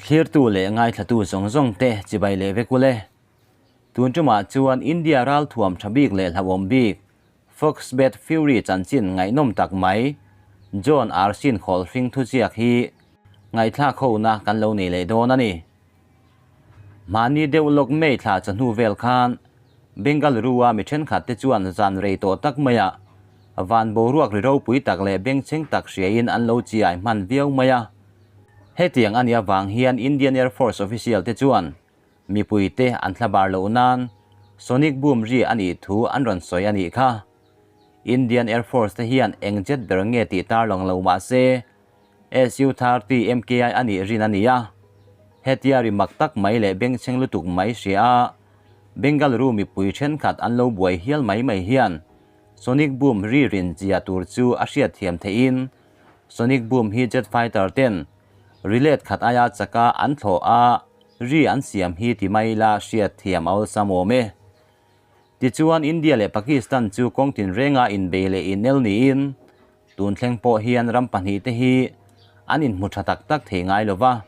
Thlirtu leh ngaithlatu zawng zawng te chibai leh vek ule. Tun tumah chuan India ralthuam tha bik leh hlauhawm bik Foxbat Fury chanchin ngaihnawm tak mai John Arsin Khawlhring thuziak hi ngaihthlak hona kan lo nei leh dawn a ni. Mahni deuh lawk May thla chawhnu vel khan Bengaluru-a mi thenkhat te chuan zan rei tawh tak maiah van boruak ri ropui tak leh bengchheng tak hriain an lo chiai hman viau mai a. Hetiang a nih avang hian Indian Air Force official te chuan mipuite an thlabar loh nan sonic boom ri a nih thu an rawn sawi a nih kha. Indian Air Force te hian eng jet ber nge tih tarlang lo mah se SU-30 MKI a nih rin a ni a. Hetia ri mak tak mai leh bengchheng lutuk mai hria a, Bengaluru mipui thenkhat an lo buai hial mai mai hian sonic boom ri rin chia tur chu a hriatthiam theihin sonic boom hi jet fighter ten rilet khat aia chaka an thlawh a, ri an siam hi ti mai ila hriatthiam a awlsam awm e. Tichuan India leh Pakistan chu kawng tinrenga inbei leh inel niin Tun thleng pawh hian ram pahnihte hi an inhmu tha tak tak thei ngai lo va.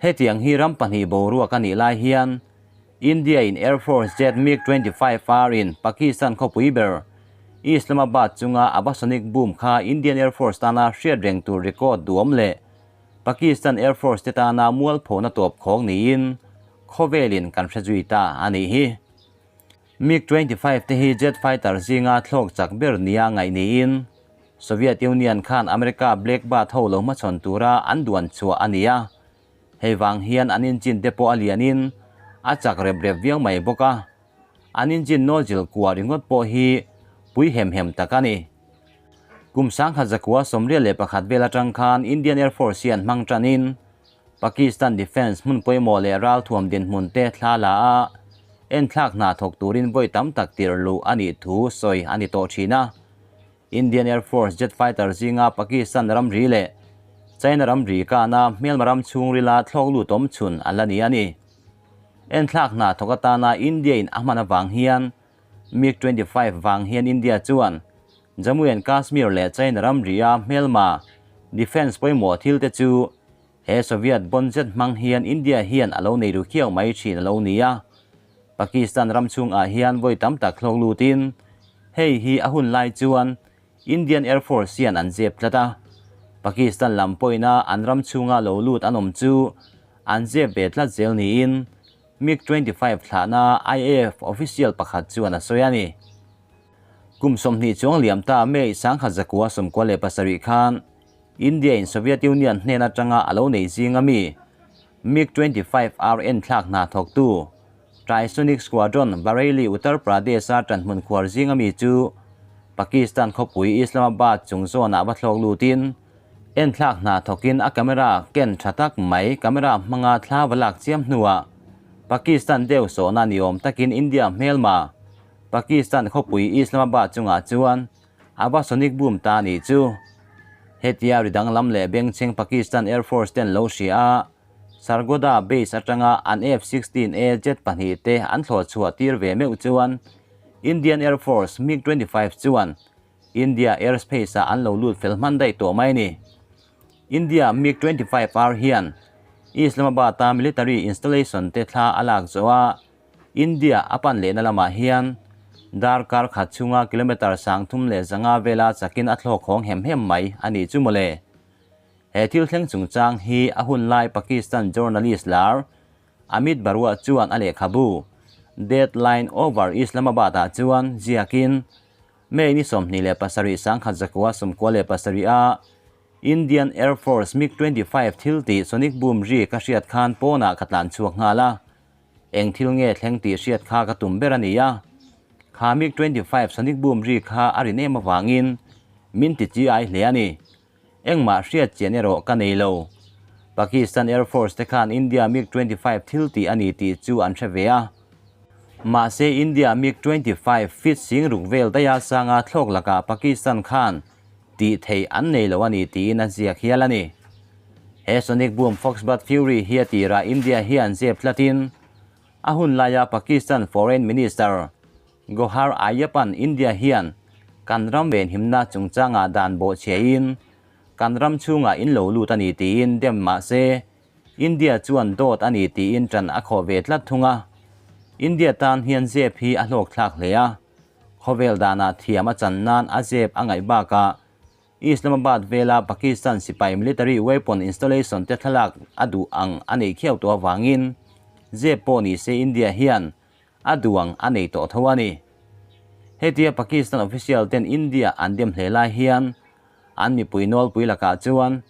Hetiang hi ram pahnih boruak a nih lai hian India in Air Force Jet MiG 25 R in Pakistan khawpui ber Islamabad chunga Abasonic boom kha Indian Air Force tana hriat reng tur record duam leh Pakistan Air Force te tana mualphona tawp khawng niin khawvelin kan hre zui ta a nih hi. MiG 25 te hi jet fighter zinga thlawk chak ber nia ngaih niin Soviet Union khan America Blackbird ho lo hmachhawn tura an duan chhuah a ni a. Hei vang hian an engine te pawh a lianin a chak rep rep viau mai bawk a. An engine nozzle kua ringawt pawh hi pui hem hem tak a ni. Kum sangkhat zakua 81 vel atang khan Indian Air Force hian hmang tanin Pakistan Defence hmun pawimawh leh ralthuam dinhmun te thla la a, enthlak hna thawk turin vawi tam tak tirh luh a nih thu sawi a ni tawh thin a. Indian Air Force jet fighter zinga Pakistan ramri leh China ramri kana hmelma ram chhungrila thlawk lut awm chhun an la ni a ni. Enthlak hna thawk atana India in a hman avang hian MiG 25 vang hian India chuan Jammu and Kashmir leh China ramria hmelma defence pawimawh thil te chu he Soviet bon zet hmang hian India hian a lo nei ru khiau mai thin a lo ni a. Pakistan ram chhungah hian vawi tam tak thlawk lutin hei hi a hun lai chuan Indian Air Force hian an zep tlat a. Pakistan lam pawhina an ram chhunga lo lut an awm chu an zep ve tlat zel niin MiG 25 thlahna IAF official pakhat chuan a sawi a ni. Kum 20 chuang liam ta May 1997 khan India in Soviet Union hnen atanga a lo nei zing ami MiG 25 RN thlak hna thawktu Trisonic Squadron Bareilly Uttar Pradesh a tanhmun khuar zing ami chu Pakistan khawpui Islamabad chung zawnah va thlawk lutin en thlak hna thawkin a camera ken tha tak mai camera hmanga thla va lak chiam hnuah Pakistan deuh sawhna ni awm takin India hmelma Pakistan khawpui Islamabad chungah chuan a va sonic boom ta nih chu. Hetia ri danglam leh bengchheng Pakistan Air Force ten lo hria a, Sargodha base atanga an F-16A jet pahnih te an thlawh chhuah tir ve meuh chuan Indian Air Force MiG 25 chuan India airspace ah an lo lut fel hman daih tawh mai a ni. India MiG 25 R hian Islamabad-a military installation te thla a lak zawh a, India a pan lehna lamah hian darkar khat chhunga kilometre 305 vela chakin a thlawk hawng hem hem mai a nih chu mawle. He thil thleng chungchang hi a hun lai Pakistan journalist lar Amit Barua chuan a lehkhabu Deadline Over Islamabad ah chuan ziakin May ni 27 1997 a Indian Air Force MiG 25 thil tih sonic boom ri ka hriat khan pawnah ka tlan chhuak nghal a. Eng thil nge thleng tih hriat kha ka tum ber a ni a. Kha MiG 25 sonic boom ri kha a rin em avangin min ti chi ai hle a ni. Engmah hriat chian erawh ka nei lo. Pakistan Air Force te khan India MiG 25 thil tih a ni tih chu an hre ve a. Mahse India MiG 25 feet sing ruk vel daia sanga thlawk lakah Pakistan khan tih theih an nei lo a ni tiin a ziak hial a ni. He sonic boom Foxbat Fury hi a tirah India hian zep tlatin a hun laia Pakistan Foreign Minister Gohar Ayyapan India hian kan ram venhimna chungchangah dan bawhchhiahin kan ram chhungah in lo lut a ni tiin dem mah se India chuan dawt a ni tiin ṭan a khawh ve tlat thung a. India tan hian zep hi a hlawkthlak hle a, khawvel danah thiam a chan nan a zep a ngaih bakah Islamabad vela Pakistan sipai military weapon installation te thlalak a duh ang a nei khiau tawh avangin zep pawh ni se India hian a duh ang a nei tawh tho a ni. Hetia Pakistan official ten India an dem hle lai hian an mipui nawlpui lakah chuan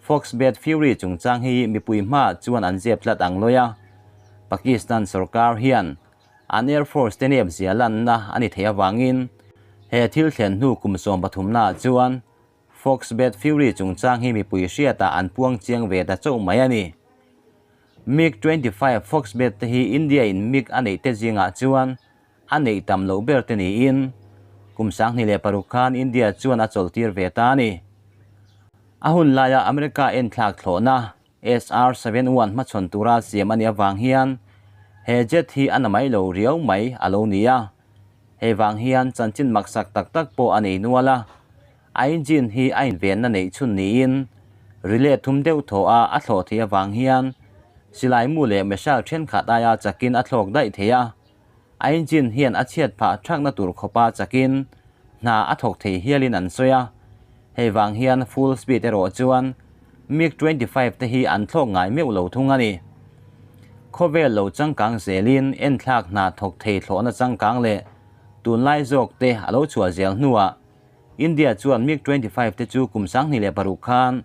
Foxbat Fury chungchang hi mipui hmaah chuan an zep tlat ang lawi a, Pakistan sorkar hian An Air Force te nep zia lanna a ni thei avangin he thil thlen hnu kum 13 naah chuan Foxbat Fury chungchang hi mipui hriatah an puang chiang ve ta chauh mai a ni. MiG 25 Foxbat te hi India in MiG a neih te zingah chuan a neih tam loh ber te niin kum 2006 khan India chuan a chawlhtir ve ta a ni. A hun laia America enthlak thlawhna SR 71 hmachhawn tura siam a nih avang hian he jet hi a na mai lo riau mai a lo ni a. Hei vang hian chanchin maksak tak tak pawh a nei nual a. A engine hi a invenna neih chhun niin relay thum deuh thaw a a thlawh theih avang hian silai mu leh missile thenkhat aia chakin a thlawk daih thei a. A engine hian a chhiat phah thakna tur khawpa chakin hna a thawk thei hialin an sawi a, hei vang hian full speed erawh chuan MiG 25 te hi an thlawk ngai meuh lo thung a ni. Khawvel lo changkang zelin enthlak hna thawk thei thlawhna changkang leh tunlai zawk te a lo chhuah zel hnuah India chuan MiG 25 te chu kum 2006 khan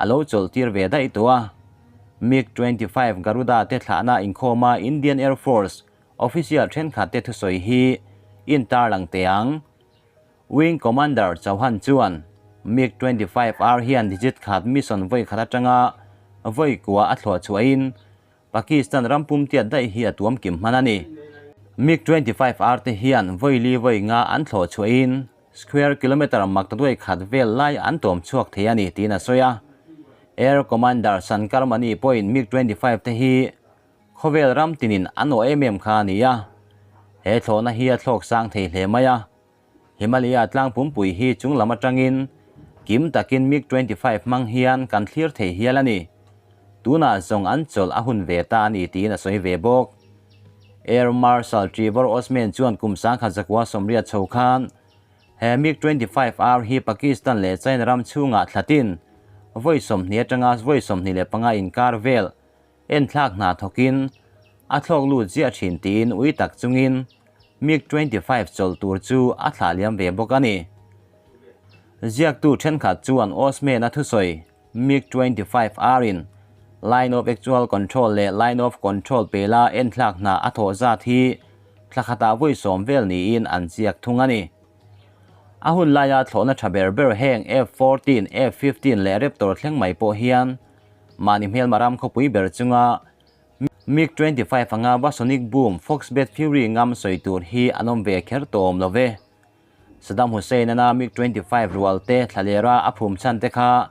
a lo chawlhtir ve daih tawh a. MiG 25 Garuda te thlahna inkhawma Indian Air Force Official thenkhat te thusawi hi in tarlang teh ang. Wing Commander Chauhan chuan MiG 25 R hian digit khat mission vawi khat atanga vawi kua a thluah chhuahin Pakistan ram pum tiat daih hi a tuam kim hman a ni. MiG 25 R te hian vawi li vawi nga an thlawh chhuahin square kilometre mak ta duai khat vel lai an tawm chhuak thei a ni tiin a sawi a. Air Commander Shankar Mani pawhin MiG 25 te hi Khawvel ram tinin an awh em em kha a ni a, he thlawhna hi a thlawk sang thei hle mai a. Himalaya tlang pumpui hi chung lam atangin kim takin MiG 25 hmang hian kan thlir thei hial a ni. Tunah zawng an chawlh a hun ve ta a ni tiin a sawi ve bawk. Air Marshal Trevor Osman chuan kum 1980 chho khan he MiG 25 R hi Pakistan leh China ram chhungah thlatin vawi 20 atanga vawi 25 inkar vel Enthlak hna thawkin a thlawk lut ziah thin tiin ui tak chungin MiG 25 chawlh tur chu a thlah liam ve bawk a ni. Ziaktu thenkhat chuan Osman-a thusawi MiG 25 R in Line of Actual Control leh Line of Control pela enthlak hna a thawh zat hi thla khatah vawi 10 vel niin an ziak thung a ni. A hun laia thlawhna tha ber ber heng F-14, F-15 leh Raptor thleng mai pawh hian Mahni hmelma ram khawpui ber chunga MiG 25 anga va sonic boom Foxbat Fury ngam sawi tur hi an awm ve kher tawh awm lo ve. Saddam Hussein ana MiG 25 rual te thlalera a phum chhan te kha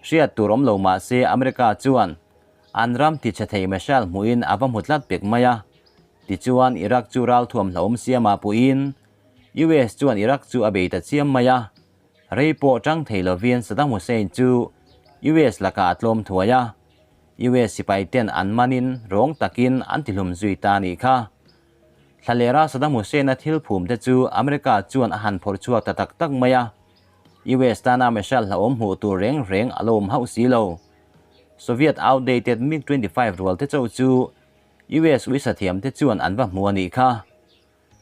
hriat tur awm lo mah se America chuan an ram ti chhe thei missile hmuhin a va hmu tlat pek mai a. Tichuan Iraq chu ralthuam hlauhawm siamah puiin US chuan Iraq chu a bei ta chiam mai a. Rei pawh tang thei lovin Saddam Hussein chu US lakah a tlawm thuai a, US sipai ten an manin rawng takin an tihlum zui ta a nih kha. Thlalera Saddam Hussein-a thil phum te chu America chuan a han phawrh chhuak ta tak tak mai a, US tana missile hlauhawm hmuh tur reng reng a lo awm hauh si lo. Soviet outdated MiG 25 rual te chauh chu US uisathiam te chuan an va hmu a nih kha.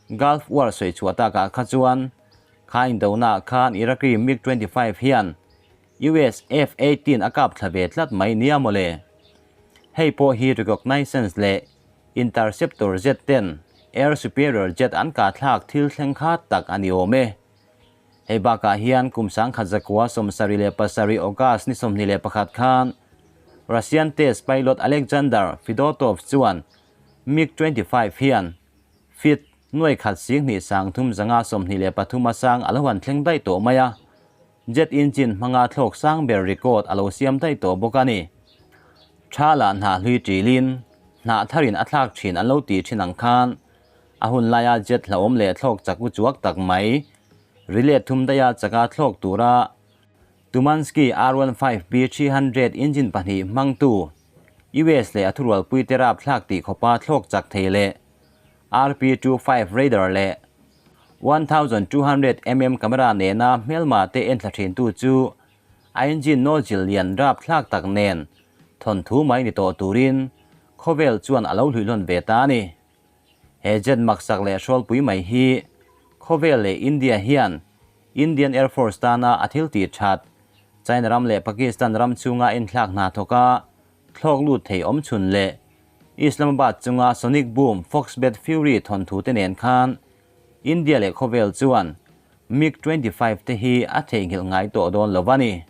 Gulf War sawi chhuah takah kha chuan kha indonaah khan Iraqi MiG 25 hian US F-18 a kap thla ve tlat mai nia mawle. Hei pawh hi reconnaissance leh interceptor jet ten air superior jet an kah thlak thil thleng kha tak a ni awm e. Hei bakah hian kum 1977 August ni 21 khan Russian test pilot Alexander Fedotov chuan MiG 25 hian Feet nuai khat 20 3 523 a sang a lo han thleng daih tawh mai a, jet engine hmanga thlawk sang ber record a lo siam daih tawh bawk a ni. Tha lah hnah hlui ṭilin, hnah tharin a thlak ṭhin an lo tih ṭhin ang khan a hun laia jet hlauhawm leh thlawk chak u chuak tak mai relay thum daiha chaka thlawk tura Tumansky R15B 300 engine pahnih hmangtu. US leh a thurualpuite rapthlak tih khawpa thlawk chak thei leh RP-25 radar leh 1200 mm camera nena hmelma te enthla thintu chu a engine nozzle lian rapthlak tak nen thawnthu mai ni tawh turin khawvel chuan a lo hluihlawn ve ta a ni. He jet maksak leh hrawlpui mai hi khawvel leh India hian Indian Air Force tana a thil tih that China ram leh Pakistan ram chhunga inthlak hna thawka thlawk lut thei awm chhun leh Islamabad chunga Sonic Boom Foxbat Fury thawnthu te nen khan India leh khawvel chuan MiG 25 te hi a theihnghilh ngai tawh dawn lo a ni.